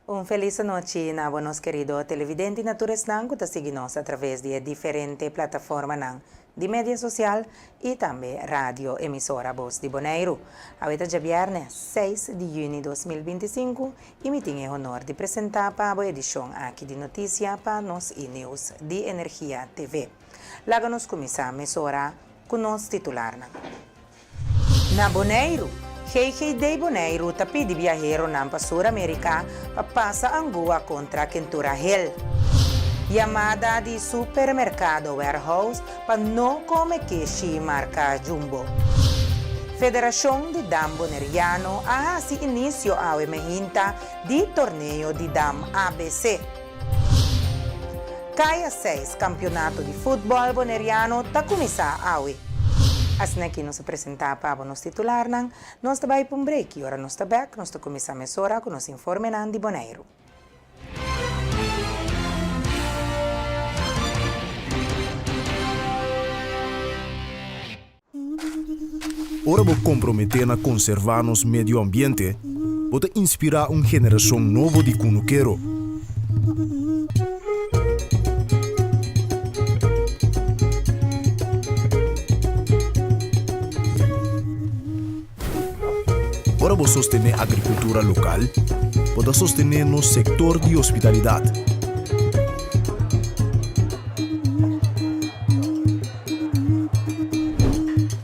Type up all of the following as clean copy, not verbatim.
Un felis anochi na bo nos kerido televidente i na tur esnan ku ta sigui nos atraves di e diferente plataformanan di media sosial i tambe radio emisora Bos di Boneiru. Awe ta djabièrnè, seis di yüni 2025 i mi tin e honor di presentá pa bo edishon aki di Notisia pa nos i Nieuws di Energia TV. Laga nos kuminsá mesora ku nos titularnan. Na Boneiru, GGD Boneiru ta pidi biaheronan pa Sur Amerika pa pasa angua kontra kentura hel. Yamada di supermerkado Warehouse pa no kome keshi marka Jumbo. Federashon di Dam Boneriano a hasi inisio awe mehinta di torneo di dam ABC. Kaya seis kampionato di futbòl boneriano ta kuminsá awe. Asina aki nos a presentá pa bo nos titularnan. Nos ta bai pa un break i ora nos ta bèk nos ta kuminsá mesora ku nos informenan di Boneiru. Ora bo komprometé na konservá nos medio ambiente, bo ta inspirá un generashon nobo di kunukero. Ora bo sostené agrikultura lokal, bo ta sostené nos sektor di hospitalidat.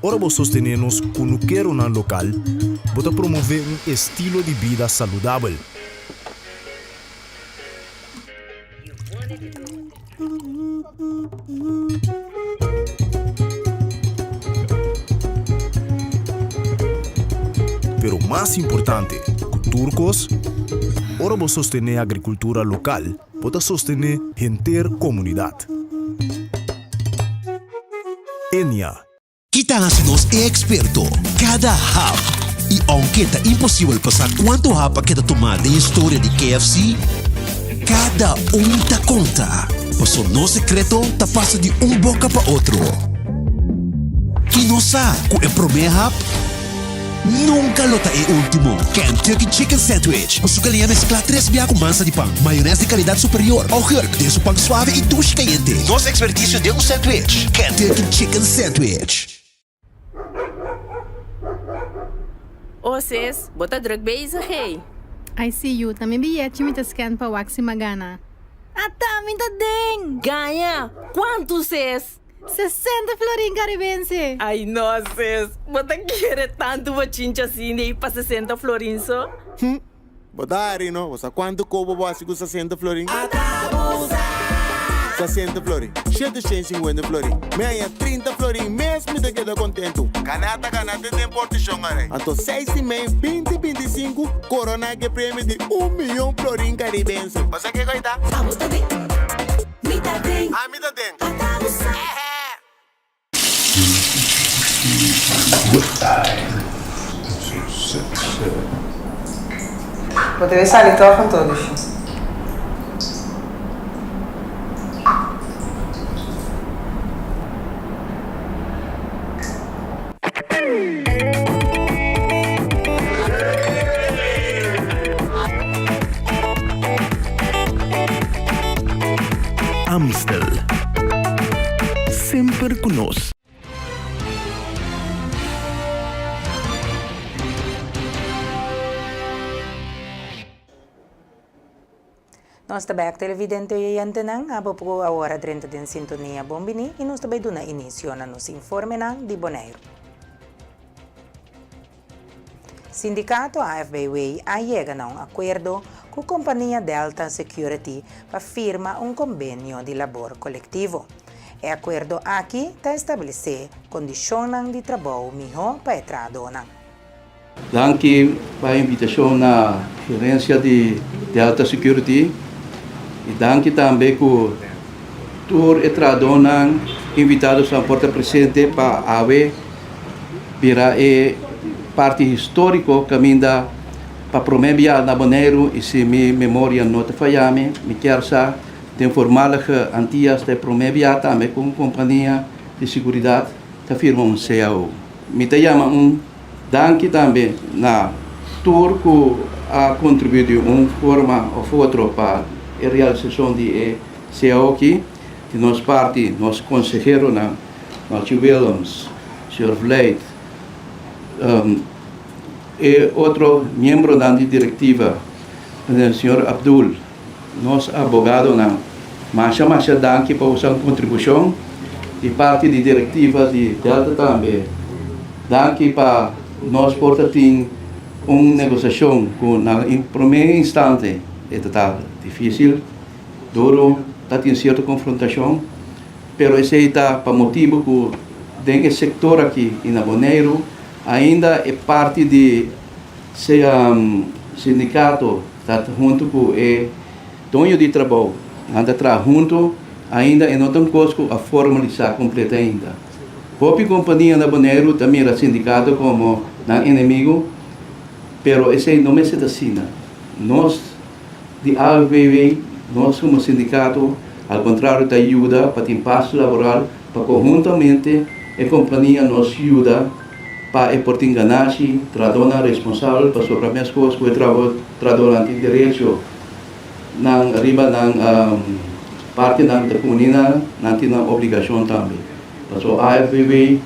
Ora bo sostené nos kunukeronan lokal, bo ta promové un estilo di bida saludabel. Pero mas importante ku tur kos, ora bo sostené agrikultura lokal, bo ta sostené henter komunidat. Enia. Ki ta hasi nos e eksperto? Kada hap! I ounke ta imposibel pa sa kuantu hap a keda tumá den historia di KFC, kada un ta konta, paso nos sekreto ta pasa di un boka pa otro. I nos sa ku e promé hap Nunca lo ta e ultimo. Kentucky Chicken Sandwich, cu su galiña mezcla tres bia cu mansa di pan, mayones di calidad superior, augurk den su pan suave y dushi cayente. Nos experticio den un sandwich. Kentucky Chicken Sandwich. Oh sis, bo ta druk bezig hey. I see you, ta mi biyechi mi ta scan pa wak si m'a gana. Ata mi ta den! Gaña! Cuantu sis? 60 florin karibense! Ay no sis, bo ta kere tantu bochincha asina ei pa 60 florin so? Hm, bo ta hari no, bo sa kuantu kobo bo hasi ku 60 florin? 60 florin, shete shen sinkuenta florin, mi haña 30 florin mes mi ta keda kontentu. Ganá ta ganá te den portishon arai. Anto seis di mei binti 25 koroná ke premio di un miyon florin karibense. Bo sa kiko ei ta? Abo ta den. Mi ta den. Ami ta den. Ata bo sa. Bo debe sali tòg anto, Lushi. Amstel. Semper ku nos. Nos ta bek televidente oyentenan, abo por awor a drenta den sintonia bon bini y nos ta bay duna inicio na nos informenan di Boneiru. Sindicato AFBW a yega na un acuerdo cu compania Delta Security pa firma un convenio di labor colectivo. E acuerdo aki ta establece condicionnan di trabou miho pa e trahadonan. Danki pa e invitashon na gerensia di Delta Security i danki tambe ku tur e trahadónan invitadonan por ta presente pa awe bira e parti históriko kaminda pa promé bia na Boneiru i si mi memoria no ta faya mi, mi kier sa den voormalige Antillas ta e promé bia tambe ku un kompania di seguridat ta firma un cao. Mi ta yama un. Danki tambe na tur ku a kontribuí di un forma òf otro pa e realisashon di e cao aki. Di nos parti nos konseheronan Machi Willems, señor Vlijt, e otro miembronan di direktiva, señor Abdul, nos abogadonan, masha masha danki pa boso kontribushon. Di parti di direktiva di Delta tambe, danki pa nos por ta tin un negosiashon ku na promé instante e ta ta difísil, duru, ta tin sierto konfrontashon, pero esei ta pa motibu ku den e sektor aki i na Boneiru ainda e parti di sindikato ta huntu ku e doño di trabou, nan ta traha huntu, ainda e no ta un kos ku a formalisá kompleto ainda. Hopi kompania na Boneiru ta mira sindikato komo nan enemigu, pero esei no mester ta asina. Nos di AFBW, nos komo sindikato, al kontrario ta yuda pa tin pas laboral pa konhuntamente e kompania nos yuda pa e por tin ganashi, trahadónan responsabel pasobra meskos ku e trahadónan tin derecho nan riba nan partinan ta kuni nan, nan tin nan obligashon tambe. Pasobra AFBW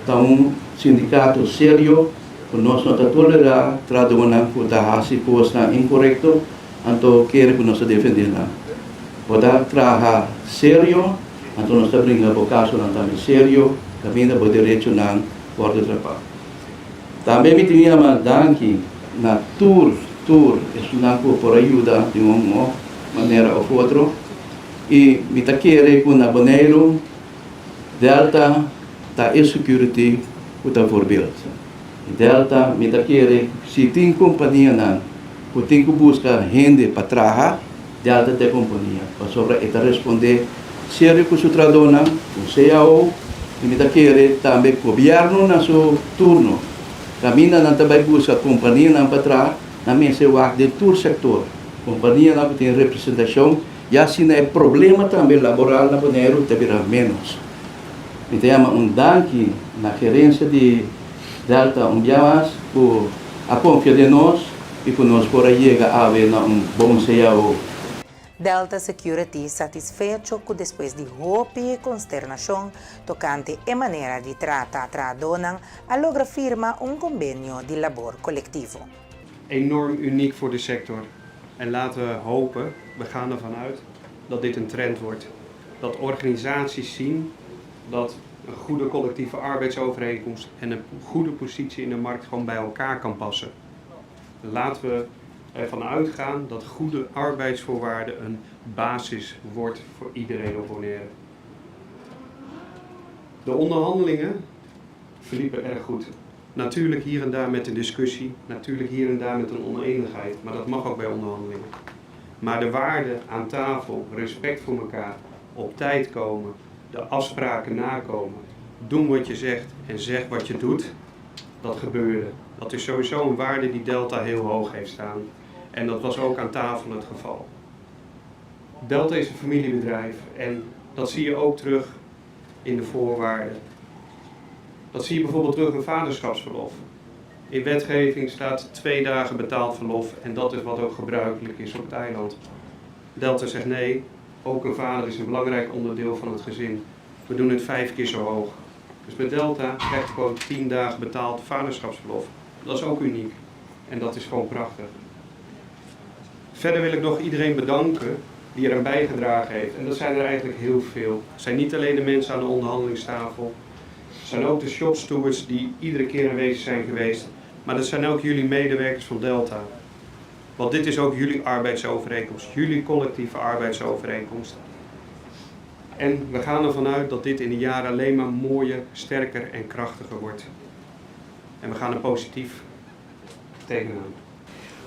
ta un sindikato serio ku nos no ta tolerá trahadónan ku ta hasi kosnan inkorekto, anto kere ku nos ta defendé nan. Bo ta traha serio, anto nos ta bringa bo kasonan tambe serio, kaminda bo derechonan wòrdu trapá. Tambe mi tin yama danki na tur tur esunnan ku por a yuda di un manera òf otro i mi ta kere ku na Boneiru Delta ta e security ku ta voorbeeld. Delta mi ta kere si tin kompanianan ku tin ku buska hende pa traha Delta ta e kompania pasobra e ta respondé serio ku su trahadónan, ku cao i mi ta kere tambe gobièrnu na su turno kaminda nan ta bai buska kompanianan pa traha nan mester wak den tur sektor kompanianan ku tin representashon ya asina e problema tambe laboral na Boneiru ta bira ménos. Mi ta yama un danki na gerensia di Delta un bia mas ku a konfia den nos i ku nos por a yega awe na un bon cao. Delta Security satisfecho ku despues di hopi konsternashon tokante e manera di trata trahadónan a logra firma un kombenio di labor kolektivo. Enorm uniek voor de sector. En laten we hopen, we gaan ervan uit, dat dit een trend wordt. Dat organisaties zien dat een goede collectieve arbeidsovereenkomst en een goede positie in de markt gewoon bij elkaar kan passen. Laten we ervan uitgaan dat goede arbeidsvoorwaarden een basis wordt voor iedereen op Bonaire. De onderhandelingen verliepen erg goed. Natuurlijk hier en daar met een discussie, natuurlijk hier en daar met een onenigheid, maar dat mag ook bij onderhandelingen. Maar de waarde aan tafel, respect voor elkaar, op tijd komen, de afspraken nakomen, doen wat je zegt en zeg wat je doet, dat gebeurde. Dat is sowieso een waarde die Delta heel hoog heeft staan. En dat was ook aan tafel het geval. Delta is een familiebedrijf en dat zie je ook terug in de voorwaarden. Dat zie je bijvoorbeeld terug in vaderschapsverlof. In wetgeving staat twee dagen betaald verlof en dat is wat ook gebruikelijk is op het eiland. Delta zegt nee, ook een vader is een belangrijk onderdeel van het gezin. We doen het vijf keer zo hoog. Dus met Delta krijg je gewoon 10 dagen betaald vaderschapsverlof. Dat is ook uniek en dat is gewoon prachtig. Verder wil ik nog iedereen bedanken die eraan bijgedragen heeft. En dat zijn er eigenlijk heel veel. Het zijn niet alleen de mensen aan de onderhandelingstafel. Het zijn ook de shopstewards die iedere keer aanwezig zijn geweest. Maar dat zijn ook jullie medewerkers van Delta. Want dit is ook jullie arbeidsovereenkomst, jullie collectieve arbeidsovereenkomst. En we gaan ervan uit dat dit in de jaren alleen maar mooier, sterker en krachtiger wordt. En we gaan er positief tegenaan.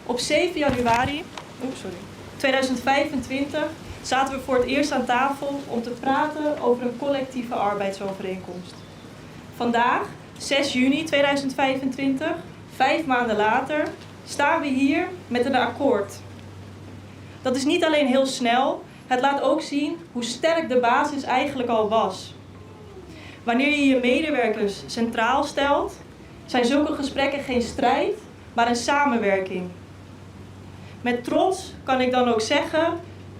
Op 7 januari oeps, sorry, 2025 zaten we voor het eerst aan tafel om te praten over een collectieve arbeidsovereenkomst. Vandaag, 6 juni 2025, vijf maanden later, staan we hier met een akkoord. Dat is niet alleen heel snel, het laat ook zien hoe sterk de basis eigenlijk al was. Wanneer je je medewerkers centraal stelt, zijn zulke gesprekken geen strijd, maar een samenwerking. Met trots kan ik dan ook zeggen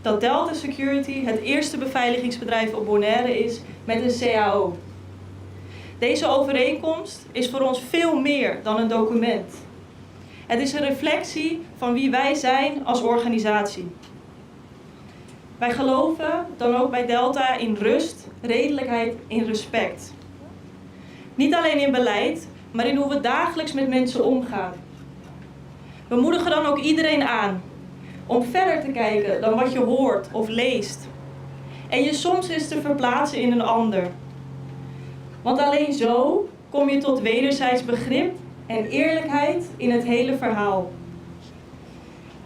dat Delta Security het eerste beveiligingsbedrijf op Bonaire is met een CAO. Deze overeenkomst is voor ons veel meer dan een document. Het is een reflectie van wie wij zijn als organisatie. Wij geloven dan ook bij Delta in rust, redelijkheid, in respect. Niet alleen in beleid, maar in hoe we dagelijks met mensen omgaan. We moedigen dan ook iedereen aan om verder te kijken dan wat je hoort of leest. En je soms eens te verplaatsen in een ander. Want alleen zo kom je tot wederzijds begrip en eerlijkheid in het hele verhaal.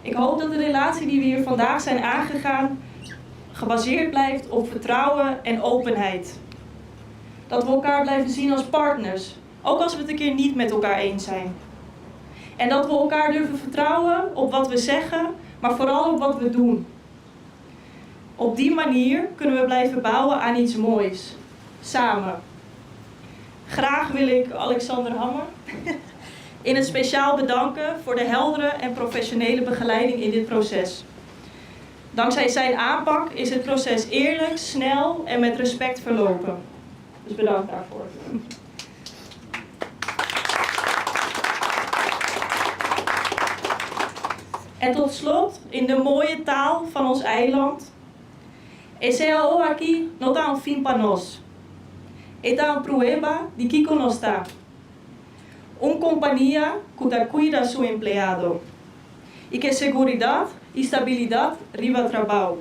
Ik hoop dat de relatie die we hier vandaag zijn aangegaan gebaseerd blijft op vertrouwen en openheid. Dat we elkaar blijven zien als partners, ook als we het een keer niet met elkaar eens zijn. En dat we elkaar durven vertrouwen op wat we zeggen, maar vooral op wat we doen. Op die manier kunnen we blijven bouwen aan iets moois. Samen. Graag wil ik Alexander Hammer in het speciaal bedanken voor de heldere en professionele begeleiding in dit proces. Dankzij zijn aanpak is het proces eerlijk, snel en met respect verlopen. Dus bedankt daarvoor. En tot slot, in de mooie taal van ons eiland. E CAO aki no ta un fin pa nos. E ta un prueba di kiko nos ta. Un kompania ku ta kuida su empleado i ke seguridat i stabilidat riba trabou.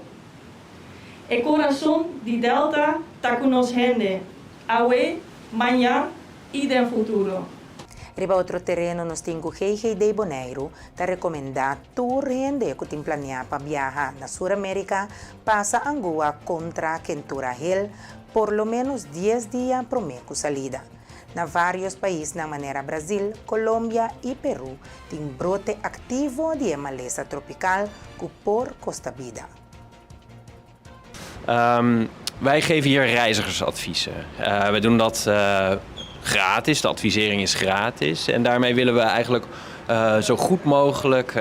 E korason di Delta ta ku nos hende, awe, mañan i den futuro. Riba otro tereno nos tin ku GGD Boneiru ta rekomendá tur hende ku tin planeá pa biaha na Sur Amérika pasa angua kontra kentura hel por lo ménos dies dia promé ku salida. Na vários paisnan manera Brazil, Colombia i Perú tin brote aktivo di e malesa tropikal ku por kosta bida. Wij geven hier reizigersadviezen. We doen dat gratis, de advisering is gratis. En daarmee willen we eigenlijk zo goed mogelijk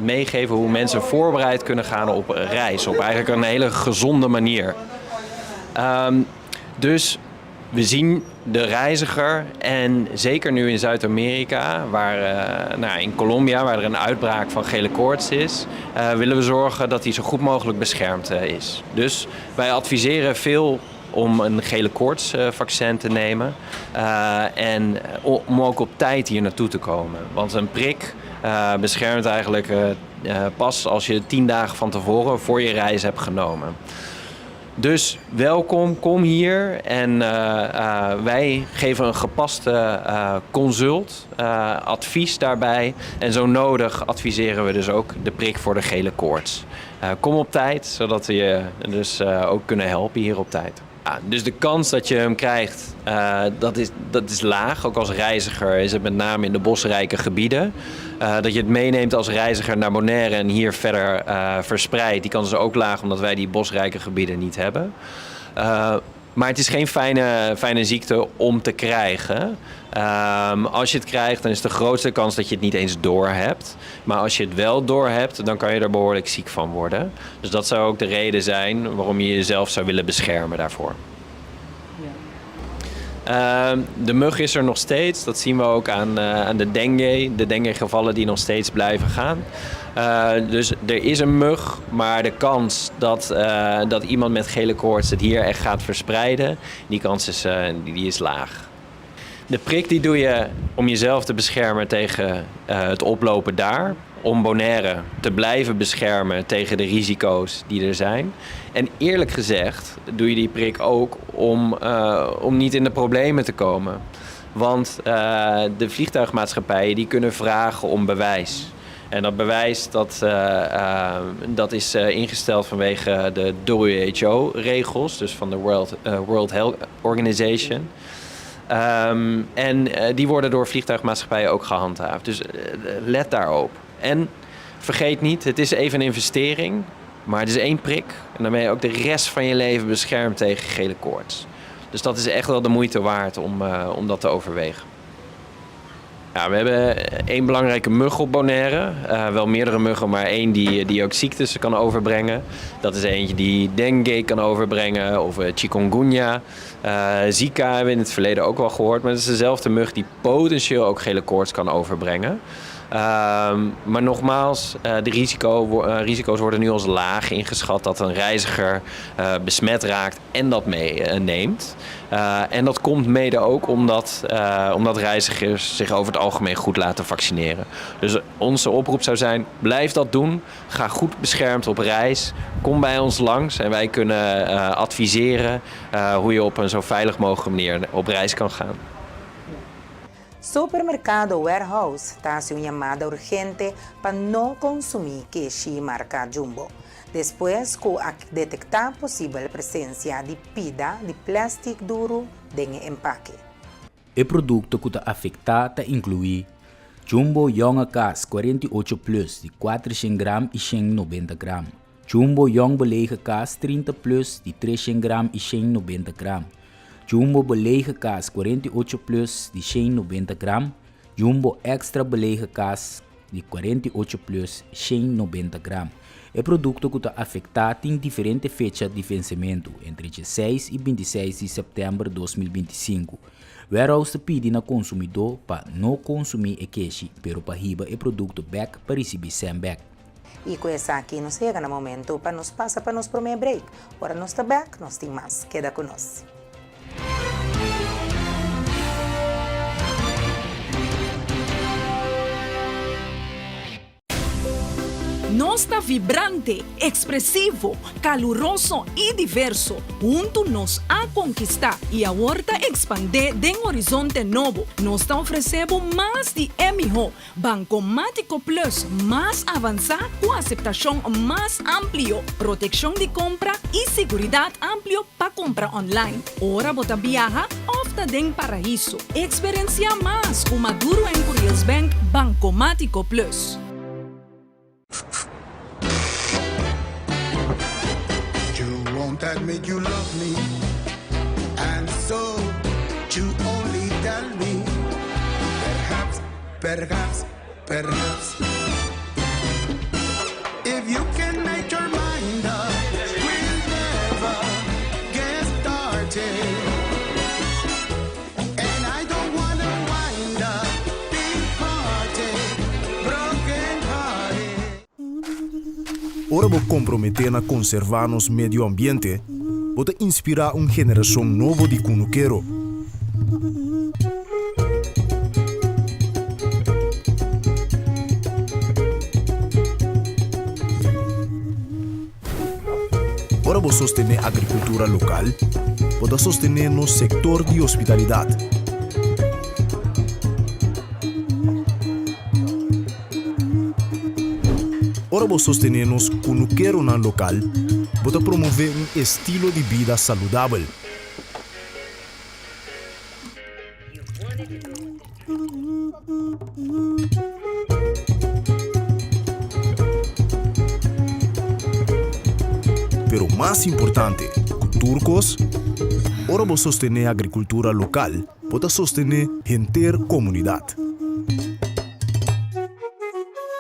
meegeven hoe mensen voorbereid kunnen gaan op reis. Op eigenlijk een hele gezonde manier. Dus we zien de reiziger en zeker nu in Zuid-Amerika, waar, nou, in Colombia, waar er een uitbraak van gele koorts is, willen we zorgen dat hij zo goed mogelijk beschermd is. Dus wij adviseren veel om een gele koortsvaccin te nemen en om ook op tijd hier naartoe te komen. Want een prik beschermt eigenlijk pas als je 10 dagen van tevoren voor je reis hebt genomen. Dus welkom, kom hier en wij geven een gepaste consult, advies daarbij. En zo nodig adviseren we dus ook de prik voor de gele koorts. Kom op tijd, zodat we je dus ook kunnen helpen hier op tijd. Ja, dus de kans dat je hem krijgt, dat is laag. Ook als reiziger is het met name in de bosrijke gebieden. Dat je het meeneemt als reiziger naar Bonaire en hier verder verspreidt. Die kans is ook laag omdat wij die bosrijke gebieden niet hebben. Maar het is geen fijne ziekte om te krijgen. Als je het krijgt, dan is de grootste kans dat je het niet eens door hebt. Maar als je het wel door hebt, dan kan je er behoorlijk ziek van worden. Dus dat zou ook de reden zijn waarom je jezelf zou willen beschermen daarvoor. De mug is er nog steeds. Dat zien we ook aan de dengue. De dengue-gevallen die nog steeds blijven gaan. Dus er is een mug, maar de kans dat iemand met gele koorts het hier echt gaat verspreiden, die kans die is laag. De prik die doe je om jezelf te beschermen tegen het oplopen daar. Om Bonaire te blijven beschermen tegen de risico's die er zijn. En eerlijk gezegd doe je die prik ook om niet in de problemen te komen. Want de vliegtuigmaatschappijen die kunnen vragen om bewijs. En dat bewijs dat is ingesteld vanwege de W H O-regels, dus van de World Health Organization. En die worden door vliegtuigmaatschappijen ook gehandhaafd. Dus let daarop. En vergeet niet, het is even een investering, maar het is 1 prik. En dan ben je ook de rest van je leven beschermd tegen gele koorts. Dus dat is echt wel de moeite waard om dat te overwegen. Ja, we hebben één belangrijke mug op Bonaire. Wel meerdere muggen, maar één die, die ook ziektes kan overbrengen. Dat is eentje die dengue kan overbrengen of chikungunya. Zika hebben we in het verleden ook wel gehoord. Maar het is dezelfde mug die potentieel ook gele koorts kan overbrengen. Maar nogmaals, de risico's worden nu als laag ingeschat dat een reiziger besmet raakt en dat meeneemt. En dat komt mede ook omdat reizigers zich over het algemeen goed laten vaccineren. Dus onze oproep zou zijn, blijf dat doen. Ga goed beschermd op reis. Kom bij ons langs en wij kunnen adviseren hoe je op een zo veilig mogelijke manier op reis kan gaan. Supermerkado Warehouse ta hasi un yamada urgente pa no konsumí keshi marka Jumbo, despues ku a detektá posibel presensia di pida di plèstik duru den e empake. E produkto ku ta afektá ta inkluí Jumbo Jonge Kaas 48 Plus di 400 gram i 190 gram, Jumbo Jong Belegen Kaas 30 Plus di 300 gram i 190 gram, Jumbo Belegen Kaas 48 Plus di 190 gram, Jumbo Extra Belegen Kaas di 48 Plus 190 gram. E produkto ku ta afektá tin diferente fecha di vensementu, entre 16 i 26 di sèptèmber 2025. Warehouse ta pidi na konsumidó pa no konsumí e keshi, pero pa hiba e produkto bèk pa risibí sèn bèk. I ku esaki nos a yega na momentu pa nos pasa pa nos promé break. Ora nos ta bèk, nos tin mas. Keda ku nos. Nos ta vibrante, ekspresivo, kaluroso i diverso. Huntu nos a konkistá i awor ta ekspandé den horizonte nobo. Nos ta ofresé bo mas di e mihó. Bankomátiko Plus mas avansá ku aseptashon mas amplio, protekshon di kompra i siguridat amplio pa kompra online ora bo ta biaha òf ta den paraiso. Eksperensiá mas ku Maduro en Curiels Bank Bankomátiko Plus. You won't admit you love me And so you only tell me Perhaps, perhaps, perhaps If you can make your mind up We'll never get started And I don't wanna wind up Being parted, broken hearted Ora bo komprometé na konservá nos medio ambiente, bo ta inspirá un generashon nobo di kunukero. Ora bo sostené agrikultura lokal, bo ta sostené nos sektor di hospitalidat. Ora bo sostené nos kunukeronan lokal, bo ta promové un estilo di bida saludabel. Pero mas importante ku tur kos, ora bo sostené agrikultura lokal, bo ta sostené henter komunidat.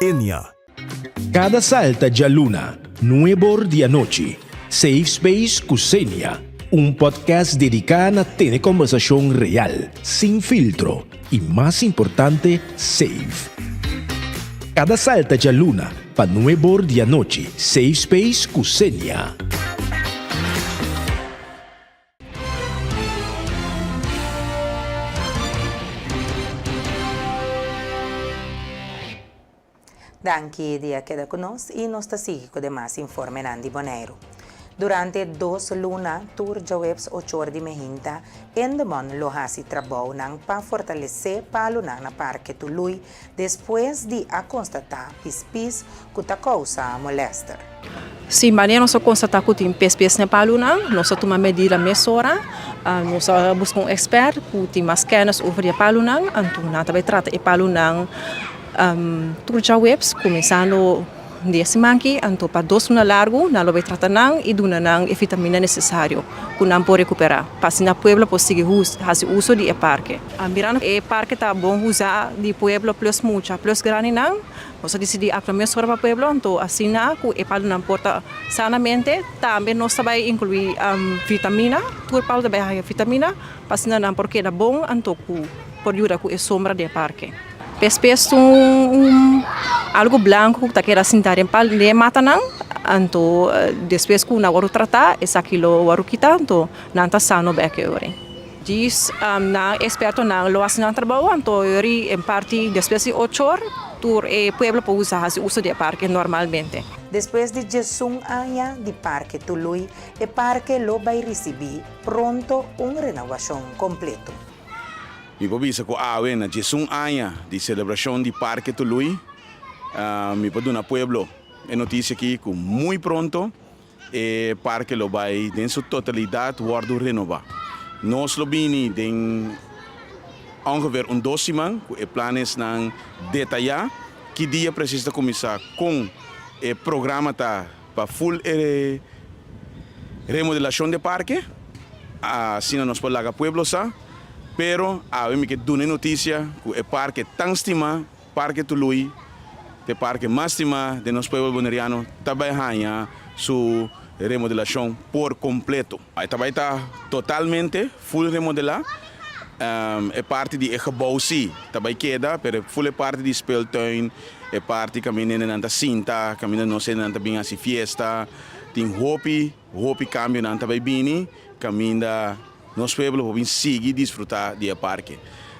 Enia. Kada salta djaluna, nuebor di anochi, Safe Space ku Xenia, un podcast dediká na tene kòmbersashon real, sin filtro i mas importante, safe. Kada salta djaluna pa nuebor di anochi, Safe Space ku Xenia. Danki di a keda ku nos i nos ta sigui ku demas informenan di Boneiru. Durante dos luna tur djaweps ochor di mehinta Endemon lo hasi trabounan pa fortalesé palunan na Parke Tului despues di a konstatá pispis ku ta kousa molèster. Si manera nos a konstatá ku tin pispis na e palunan, nos a tuma medida mesora. Nos a buska un ekspèrt ku tin mas kènis over di e palunan, anto nan ta bai trata e palunan. Tur djaweps kuminsando di e siman aki, anto pa dos luna largu nan lo bay trata nan y duna nan e vitamina necesario cu nan por recupera pa asina pueblo por sigui haci uso di e parke. Mirando e parke ta bon usa di pueblo plus mucha plus grandinan, nos a dicidi actua mesora pa pueblo, anto asina cu e palunan por ta sanamente, tambe nos ta bay inclui vitamina, tur palu ta bay haya vitamina pa asina nan por keda bon anto cu por yuda cu e sombra di e parke. Despues un algo blanco cu ta keda sinta den pal den e matanan, anto despues cu nan wòrdu tratá esaki lo wòrdu kita anto nan ta sano bek e ora. Djis nan expertonan lo hasi nan trabou anto e ora en parti despues di ocho or tur e pueblo por usa hasi uso di e parke normalmente. Despues di diesun aña di Parke Tului e parke lo bai risibí pronto un renobashon kompleto. Mi por bisa ku awe na diesun aña di selebrashon di Parke Tului, mi por duna pueblo e notisia aki ku muy pronto e parke lo bai den su totalidat wòrdu renobá. Nos lo bini den ongeveer un dos siman ku e planesnan detayá, ki dia presis ta kuminsá, kon e programa ta pa full e remodelashon di e parke, asina nos por laga pueblo sa. Pero awe mi ke duna e notisia ku e parke tan stimá, Parke Tului, ta e parke mas stimá den nos pueblo boneriano, ta bai haña su remodelashon por kompleto. E ta bai ta totalmente full remodelá. E parti di e gebou sí ta bai keda, pero e full e parti di speeltuin, e parti kaminda hendenan ta sinta, kaminda nos hendenan ta bin hasi fiesta, tin hopi, hopi kambionan ta bai bini kaminda nos pueblo por bin sigui disfruta di e parke.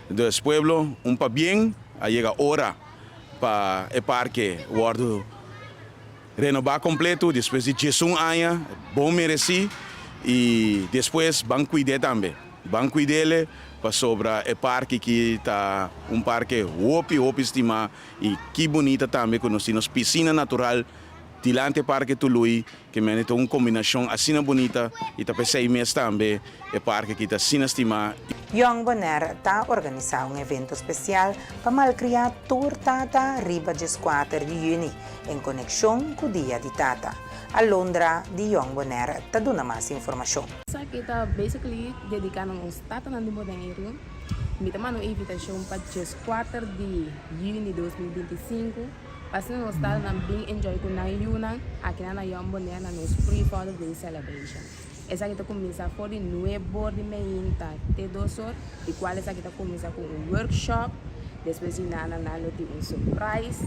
Dus pueblo, un pabien, a yega ora pa e parke wordo Renobá kompleto despues di diesun aña, bon meresí i despues ban kuid'é tambe. Ban kuid'ele pasobra e parke ki ta un parke hopi hopi stimá i ki bunita tambe ku nos tin nos pisina natural dilanti e parke Tului ke mende ta un kombinashon asina bunita i ta p'esei mes tambe e parke ki ta asina stimá. Jong Bonaire ta organisá un evento spesial pa malkriá tur tata riba dieskuater di yüni en konekshon ku Dia di Tata. Alondra di Jong Bonaire ta duna mas informashon. Esaki ta basically dediká na nos tatanan di Boneiru. Mi ta manda un invitashon pa dieskuater di yüni 2025 pa asina nos tatanan bin enjoy ku nan yunan akinan na Jong Bonaire na nos pre-Father's Day celebration. Esaki ta kuminsá for di nuebor di meinta te dos or, di kual esaki ta kuminsá ku un workshop, despues di nana nan lo tin un surprise,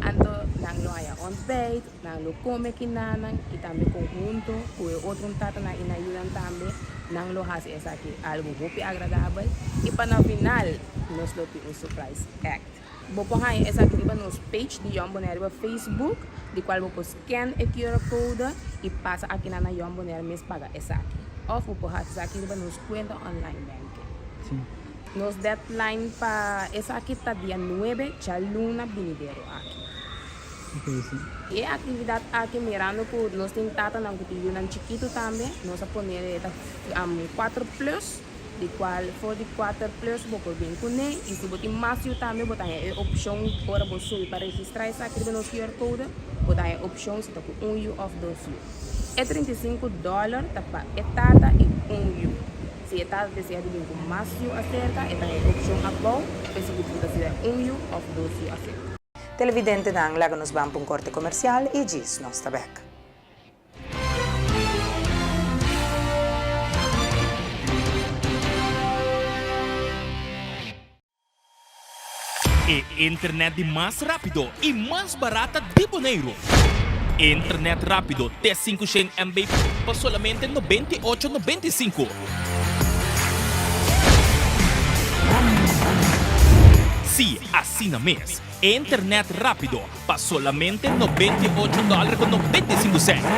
anto nan lo haña ontbijt, nan lo kome kinanan i tambe konhunto ku e otro tatanan i nan yunan tambe nan lo hasi esaki algu hopi agradabel i pa na final nos lo tin un surprise act. Bo por haña esaki riba nos page di Jong Bonaire riba Facebook, di cual bo por scan e QR code y pasa akinan na Jong Bonaire mes paga esaki. Of bo por haci esaki riba nos cuenta online banking. Nos deadline pa esaki ta dia nuebe djaluna binidero aki. E actividad aki mirando cu nos tin tatanan cu tin yunan chikito tambe, nos a pone e ta cuatro plus. Di cual for di cuater plus bo por bin cune y si bo tin mas yu tambe bo ta haña e opcion ora bo subi pa registra esaki riba nos QR code bo ta haña e opcion si ta cu un yu of dos yu. E 35 dollar ta pa e tata y un yu. Si e tata desea di bin cu mas yu acerca e ta haña e opcion abou pa e sigui buta si ta un yu of dos yu acerca. Televidentenan laga nos ban pa un korte komersial i djis nos ta bek. E internet di mas rápido i mas barata di Boneiru. Internet rápido te 500 MB pa solamente 98 95. Sí, asina mes. Internet rápido pa solamente 98 dòler ku 95 sènt.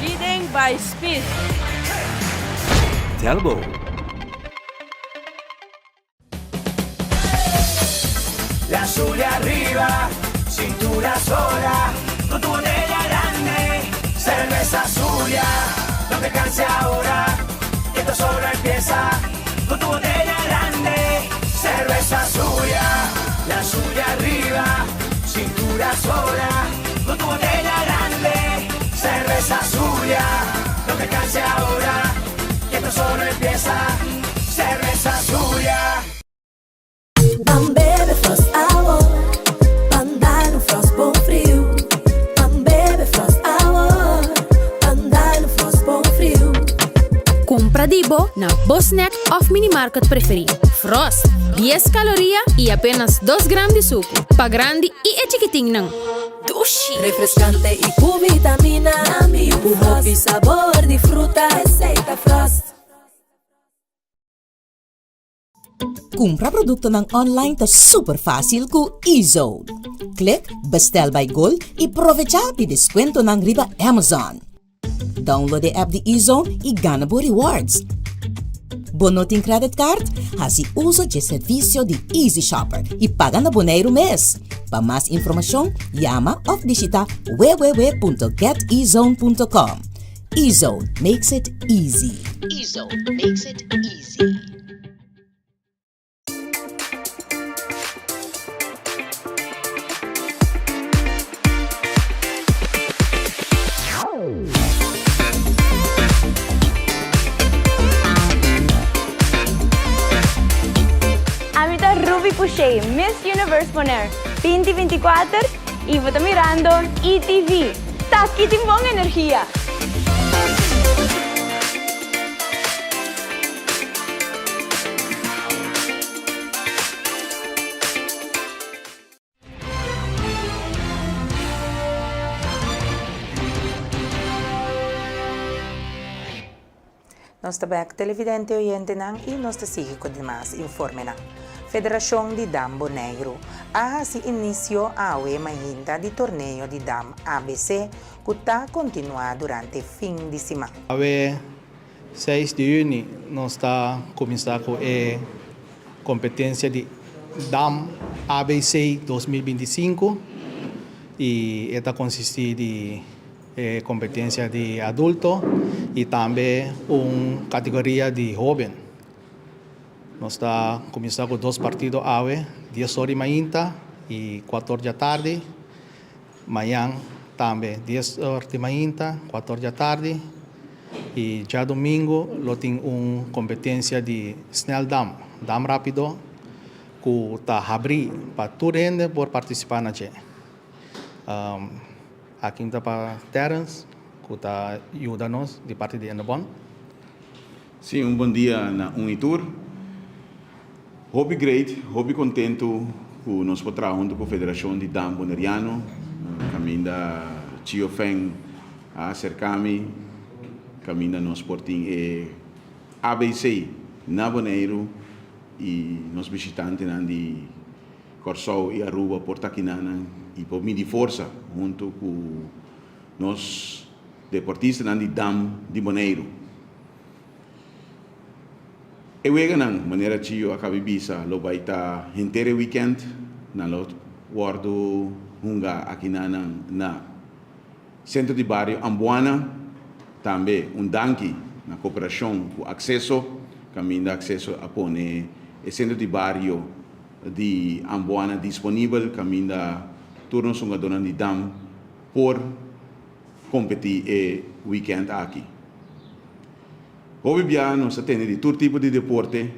Leading by speed. Telbo. La azul arriba, cintura sola, con tu botella grande, cerveza Zulia, no te canses ahora, que esto solo empieza, con tu botella grande, cerveza Zulia, la Zulia arriba, cintura sola. canse ahora, que esto solo empieza. Cerveza Zulia. Ban bebe Frost awor, ban dal un Frost bon friu. Ban bebe Frost awor, ban dal un Frost bon friu. Kumpra di bo na bo snack òf minimarket preferí. Frost, dies kaloria i apenas dos gram di suku. Pa grandi i e chikitinnan. Dushi! Refreskante i ku vitamina, ku hopi sabor di fruta, esei ta Frost. Kumpra produktonan online ta super fásil ku eZone. Klik Bestel by Gold i provechá di deskuentonan riba Amazon. Download e app di eZone i gana bo rewards. Bo no tin credit card? Hasi uso dje servisio di Easy Shopper i paga na Boneiru mes. Pa mas informashon, yama òf bishitá www.getezone.com. Ezone makes it easy. Ezone makes it easy. Ami ta Ruby Pouchet, Miss Universe Bonaire 2024 y bo ta mirando ETV. Taki tin bon energia! Nos ta bek televidente oyentenan i nos ta sigui ku demas informenan. Federashon di Dam Boneiru a hasi inisio awe mainta di torneo di dam ABC ku ta kontinuá durante fin di siman. Awe seis di yüni nos ta kuminsá ku e kompetensia di dam ABC 2025 i e ta konsistí di E kompetensia di adulto i tambe un kategoria di hóben. Nos ta kuminsá ku dos partido awe, dies or di mainta i kuater or di atardi. Mañan tambe dies or di mainta, kuater or di atardi. I djadumingu lo tin un kompetensia di snèldam, dam rápido, ku ta habrí pa tur hende por partisipá na dje. Aki ta pa Terrence ku ta yuda nos di parti di Endobon. Sí, un bon dia na un i tur. Hopi great, hopi kontentu ku nos por traha huntu ku Federashon di Dam Boneriano, kaminda Chio Feng a aserká mi, kaminda nos por tin e ABC na Boneiru i nos bishitantenan di Kòrsou i Aruba por ta kinanan i por midi forsa huntu ku nos deportistanan di dam di Boneiru. E weganan, manera Chio a kabi bisa, lo bai ta henter e wikènt. Nan lo wòrdu hunga akinanan na Sentro di Bario Ambuana. Tambe un danki na koperashon ku Akseso, kaminda Akseso a pone e Sentro di Bario di Ambuana disponibel kaminda tur nos hungadónan di dam por kompetí e wikènt aki. Hopi bia nos ta tene di tur tipo di deporte,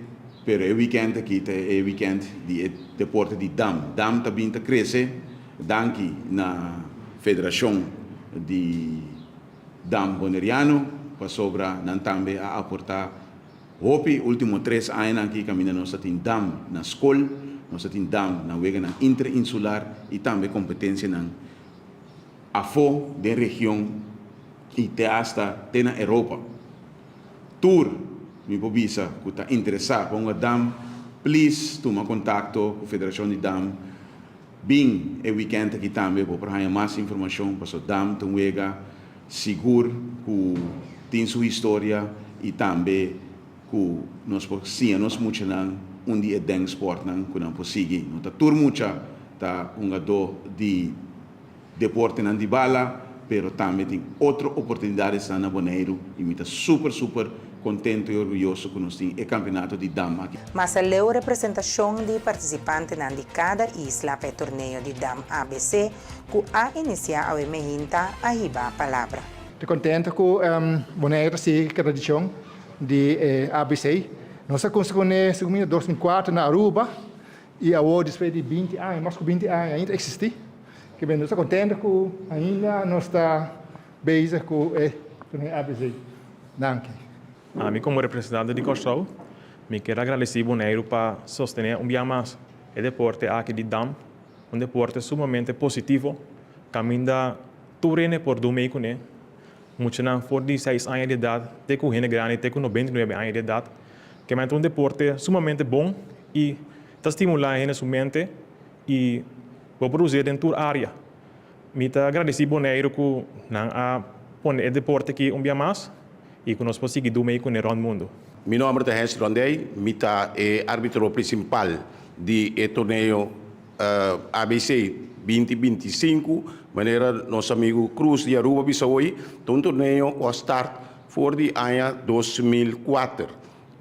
pero e wikènt aki ta e wikènt di e deporte di dam. Dam ta bin ta krese danki na Federashon di Dam Boneriano pasobra nan tambe a aportá Hopi ultimo tres añanan aki kaminda nos ta tin dam na skol, nos ta tin dam na weganan interinsular i tambe kompetensianan afó den region i te asta te na Europa. Tur mi por bisa ku ta interesá pa hunga dam, please tuma kontakto ku Federashon di Dam. Bin e wikènt aki tambe bo por haña mas informashon pasobra dam ta un wega sigur ku tin su historia i tambe ku nos por siña nos muchanan un di e denksportnan ku nan por sigui. No ta tur mucha ta hungadó di deportenan di bala, pero tambe tin otro oportunidadesnan na Boneiru i mi ta super super contento i orguyoso ku nos tin e campeonato di dam aki. Mas aleu representashon di partisipantenan di kada isla pa e torneo di dam ABC ku a inisiá awe mehinta a hiba palabra. Ta contento cu Bonaire ta sigui e tradicion di e ABC. Nos a cuminsa cune segun mi na 2004 na Aruba y awor despues di 20 aña, mas cu 20 aña ainda ta existi. Kiben nos ta contento cu ainda nos ta bezig cu e torneo ABC. Danki. Ami komo representante di Kòrsou mi kier agradesí Boneiru pa sostené un bia mas e deporte aki di dam, un deporte sumamente positivo kaminda tur hende por dun mei kuné, muchanan for di seis aña di edat te ku hende grandi te ku 99 aña di edat. Kemey ta un deporte sumamente bon i ta stimulá hende su mente i bo por us'é den tur área. Mi ta agradesí Boneiru ku nan a pone e deporte aki un bia mas i ku nos por sigui duna i kuné rònt mundu. Mi nòmber ta Hens Rondey, mi ta e arbitro prinsipal di e torneo ABC 2025. Manera nos amigu Cruz di Aruba bisa hoy, ta un torneo ku a start for di aña 2004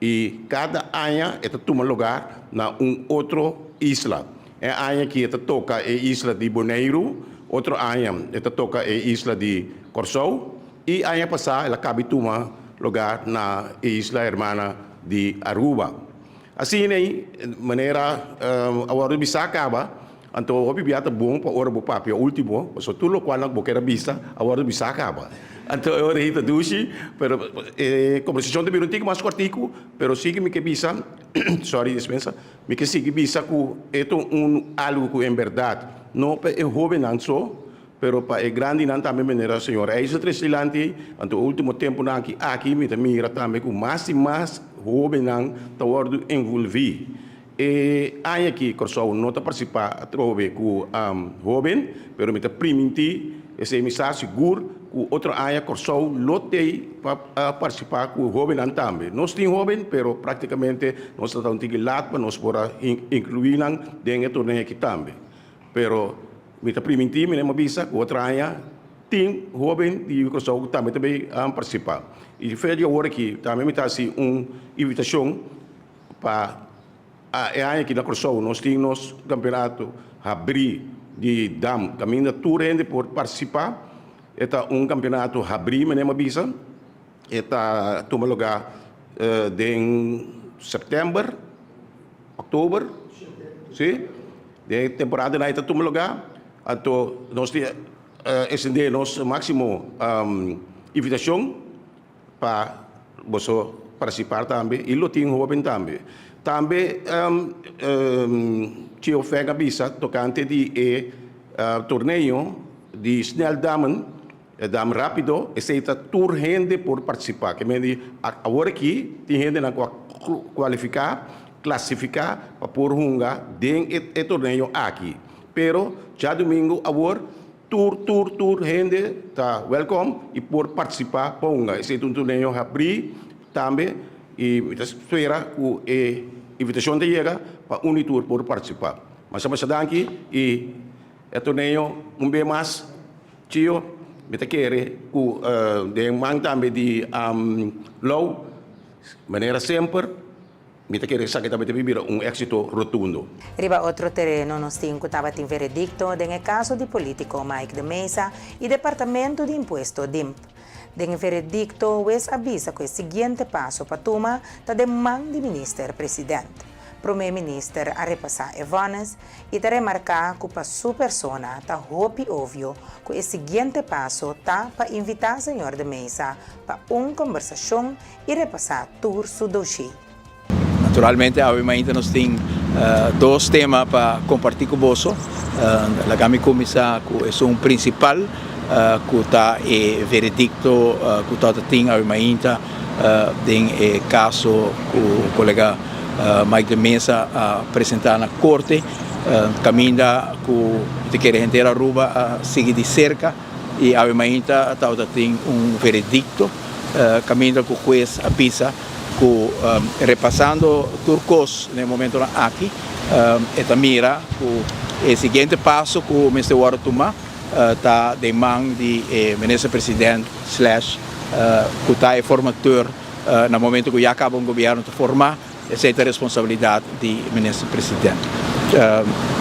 i kada aña e ta tuma lugar na un otro isla. E aña aki e ta toka e isla di Boneiru, otro aña e ta toka e isla di Kòrsou i aña pasá el a kabi tuma lugar na e isla hermana di Aruba. Asina ei, manera a wòrdu bisá kaba, anto hopi bia ta bon pa ora bo papia último, pasobra tur lokual nan ku bo kier a bisa a wòrdu bisá kaba. Anto e ora ei ta dushi, pero e kombersashon ta bira un tiki mas kòrtiku, pero si ku mi ke bisa, sòri dispensa, mi ke sigui bisa ku e ta un algu ku en bèrdat no pa e hóbennan so, Pero pa e grandinan tambe manera señor Eisa trece dilanti, anto e ultimo temponan aki aki mi ta mira tambe cu mas y mas hobennan ta wordo envolvi. E aña aki Corsou no ta participa atrobe cu hoben, pero mi ta priminti, esey mi sa sigur, cu otro aña Corsou lo tey pa participa cu hobennan tambe. Nos tin hoben, pero practicamente nos ta ta un tiki laat pa nos por a inclui nan den e torneo aki tambe. Pero mi ta primintí, mi a bisa ku otro aña tin hóben di Kòrsou ku tambe ta bay partisipá. I fe di awor aki tambe mi ta hasi un invitashon pa e aña aki na Kòrsou nos tin nos kampeonato habrí di dam kaminda tur hende por partisipá. E ta un kampeonato habrí, mi a bisa. E ta tuma lugá den sèptèmber. Oktober, si, den e temporada nan e ta tuma lugá, anto nos tin extendé nos máksimo invitashon pa boso partisipá tambe i lo tin hóben tambe. Tambe Chio Feng a bisa tokante di e torneo di sneldamen. E dam rapido, esey ta tur hende por participa. Ke men di awor aki tin hendenan ku a kualifiká, klasifiká pa por hunga den e torneo aki. Pero djadumingu awor tur tur tur hende ta wèlkòm i por partisipá pa hunga. Esey ta un torneo habrí tambe i mi ta spera ku e invitashon ta yega pa un i tur por partisipá. Masha masha danki i e torneo un be mas. Chio, mi ta kere ku den man tambe di Lou, manera semper, mi ta kere esaki tambe ta bira un éksito rotundo. Riba otro tereno nos tin ku tabatin veredikto den e kaso di polítiko Mike de Meza i Departamento di Impuesto, DIMP. Den e veredikto wes a bisa ku e siguiente paso pa tuma ta den man di minister president. Prome minister a repasá e vònes i ta remarká ku pa su persona ta hopi ovio ku e siguiente paso ta pa invitá señor de Meza pa un kombersashon i repasá tur su doshé. Naturalmente awe mainta nos tin dos tema pa kompartí ku boso. Laga mi kuminsá ku esun prinsipal ku ta e veredikto ku tabata tin awe mainta den e kaso ku kolega Mike de Meza a presenta na corte caminda cu ta kere henter Aruba a sigui di cerca y awe mainta tabata tin un veredicto caminda cu huez a bisa cu repasando tur cos na e momentonan aki e ta mira cu e siguiente paso cu mester wordo tuma ta den man di e minister president slash cu ta e formateur Na momento cu ya caba un gobierno ta forma, esey ta responsabilidad di Minister President.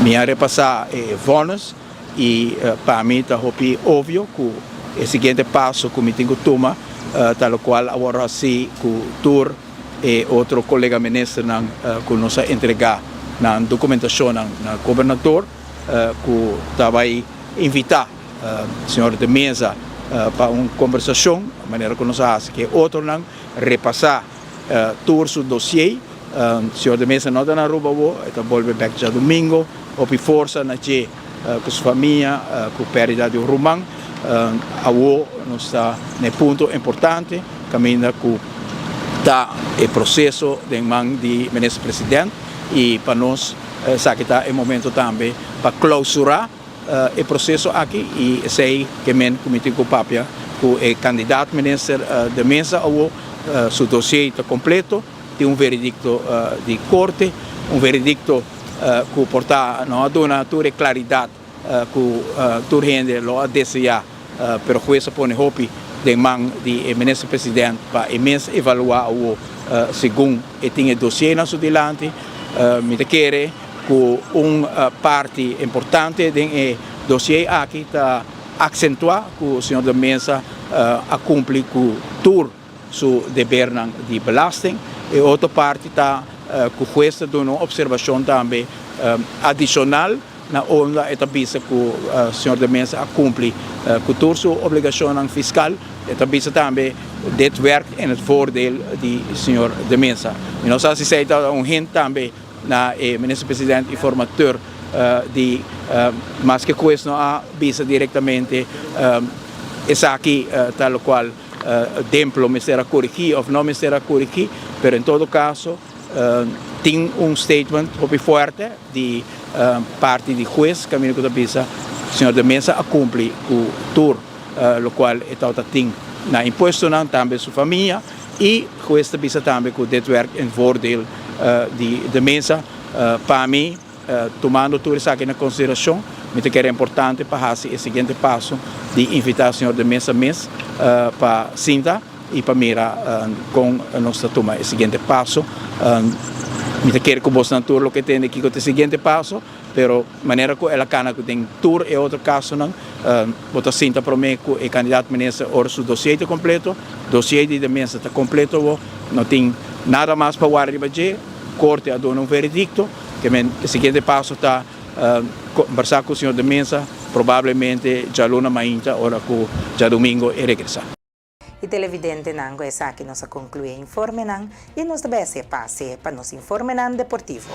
Mi a repasa e vonnis y pa mi ta hopi obvio cu E siguiente paso ku mi tin ku tuma ta lokual a wòrdu hasi ku tur e otro kolega ministernan ku nos a entregá nan dokumentashonnan na gobernador ku ta bai invitá señor De Meza pa un kombersashon manera ku nos a hasi ku e otronan repasá tur su dosié. Señor De Meza no ta na Aruba awor, e ta bolbe bèk djadumingo. Hopi forsa na dje ku su famia ku pèrdida di un ruman. Awor nos ta na e punto importante kaminda ku ta e proseso den man di Minister President i pa nos esaki ta e momento tambe pa klousurá e proseso aki i esei ke men ku mi tin ku papia ku e kandidat Minister De Meza awor su dosier ta kompleto. Tin un veredikto di korte, un veredikto ku por ta no a duna tur e klaridat ku tur hende lo a deseá, pero hues a pone hopi den man di e minister president pa e mes evaluá awor segun e tin e dosiernan su dilanti. Mi ta kere ku un parti importante den e dosier aki ta aksentuá ku señor De Meza a kumpli ku tur su debernan di belasting. E otro parti ta cu hues ta duna un observacion tambe adicional na unda e ta bisa cu señor De Meza a cumpli cu tur su obligacionnan fiscal. E ta bisa tambe dit werkt in het voordeel di señor De Meza. Mi no sa si esey ta un hint tambe na e minister president y formateur di maske hues no a bisa directamente esaki ta locual Demplo mester a korigí òf no mester a korigí, pero en todo kaso tin un statement hopi fuerte di parti di hues kaminda ku ta bisa señor de Meza a kumpli ku tur lokual e tabata tin na impuestonan, tambe su famia i hues ta bisa tambe ku dit werkt in voordeel di de Meza. Pa mi. Tumando tur esaki na konsiderashon, mi ta kere importante pa hasi e siguiente paso di invitá señor de Meza mes pa sinta i pa mira kon nos ta tuma e siguiente paso. Mi ta kere ku bosnan tur lo ke tende kiko ta e siguiente paso, pero manera ku el a kana ku den tur e otro kasonan, bo ta sinta promé ku e kandidat minister ora su dosier ta kompleto, dosier di de Meza ta kompleto awor, no tin nada mas pa wara riba dje. Korte a duna un veredikto, ke men e siguiente paso ta kombersá ku señor De Meza, probablemente djaluna mainta ora ku djadumingo e regresá. E televidentenan ku esaki nos a konkluí e informenan i nos ta bai hasi e pase pa nos informenan deportivo.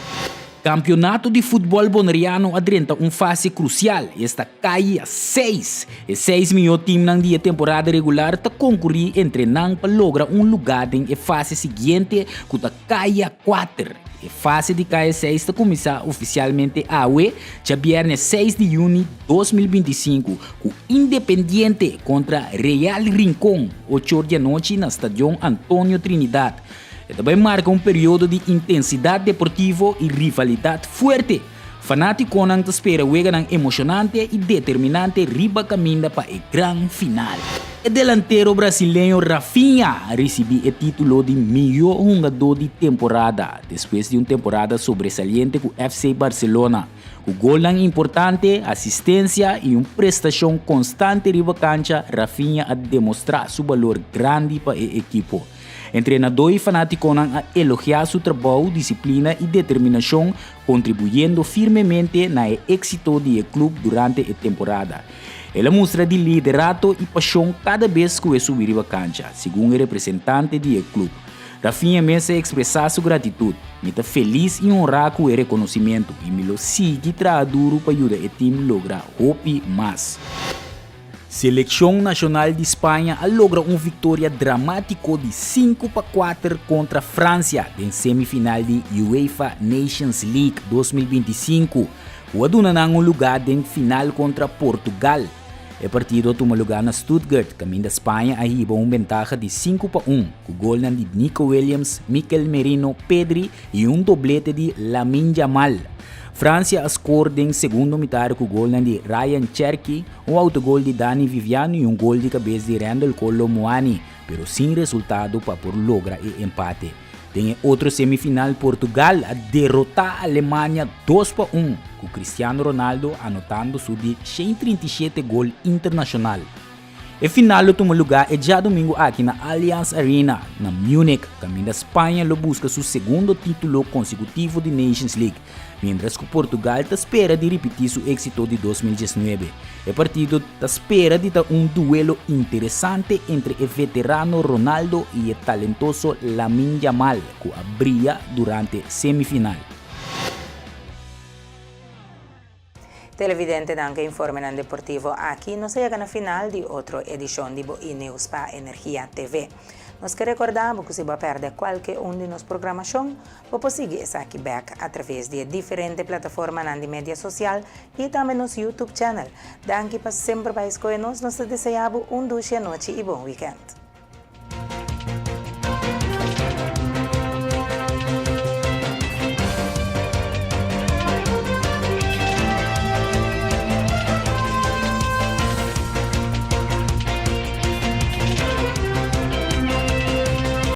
Kampionato di futbòl boneriano a drenta un fase krusial, esta Kaya seis. E seis mihó timnan di e temporada regular ta konkurí entre nan pa logra un lugá den e fase siguiente ku ta Kaya kuater. E fase di Kaya seis ta kuminsá ofisialmente awe, djabièrnè seis di yüni 2025, ku Independiente kontra Real Rincon, ocho or di anochi na Stadion Antonio Trinidad. E ta bai marka un periodo di intensidat deportivo i rivalidat fuerte. Fanátikonan ta spera weganan emoshonante i determinante riba kaminda pa e gran final. E delantero brasileño Rafinha a risibí e título di mihó hungadó di temporada despues di un temporada sobresaliente ku FC Barcelona. Ku golnan importante, asistensia i un prestashon konstante riba kancha, Rafinha a demostrá su balor grandi pa e ekipo. Entrenadó i fanátikonan a elogiá su trabou, disiplina i determinashon, kontribuyendo firmemente na e éksito di e klup durante e temporada. El a mustra di liderato i pashon kada bes ku e subi riba kancha, segun e representante di e klup. Rafinha mes a ekspresá su gratitut, Mi ta felis i honrá ku e rekonosimentu i mi lo sigui traha duru pa yuda e tim logra hopi mas. Selekshon nashonal di Spaña a logra un viktoria dramátiko di 5-4 kontra Fransia den semifinal di UEFA Nations League 2025, ku a duna nan un lugá den final kontra Portugal. E partido a tuma lugá na Stuttgart, kaminda Spaña a hiba un bentaha di 5-1, ku golnan di Nico Williams, Mikel Merino, Pedri i un doblete di Lamine Yamal. Fransia a skor den segundo mitar ku golnan di Rayan Cherki, un autogol di Dani Viviano i un gol di kabes di Randal Kolo Muani, pero sin resultado pa por logra e empate. Den e otro semifinal Portugal a derotá Alemania 2-1, ku Cristiano Ronaldo anotando su di 137 gol internashonal. E final lo tuma lugá e djadumingu aki na Allianz Arena, na Munich, kaminda Spaña lo buska su segundo título konsekutivo di Nations League, miéntras ku Portugal ta spera di ripití su éksito di 2019. E partido ta spera di ta un duelo interesante entre e veterano Ronaldo i e talentoso Lamine Yamal ku a bria durante semifinal. Televidentenan ku e informenan deportivo aki nos a yega na final di otro edishon di bo E-News pa Energia TV. Nos ke rekordá bo ku si bo a pèrdè kualke un di nos programashon, bo por sigui esaki bèk atraves di e diferente plataformanan di media sosial i tambe nos YouTube channel. Danki pa semper bai skohe nos, nos ta deseá bo un dushi anochi i bon wikènt.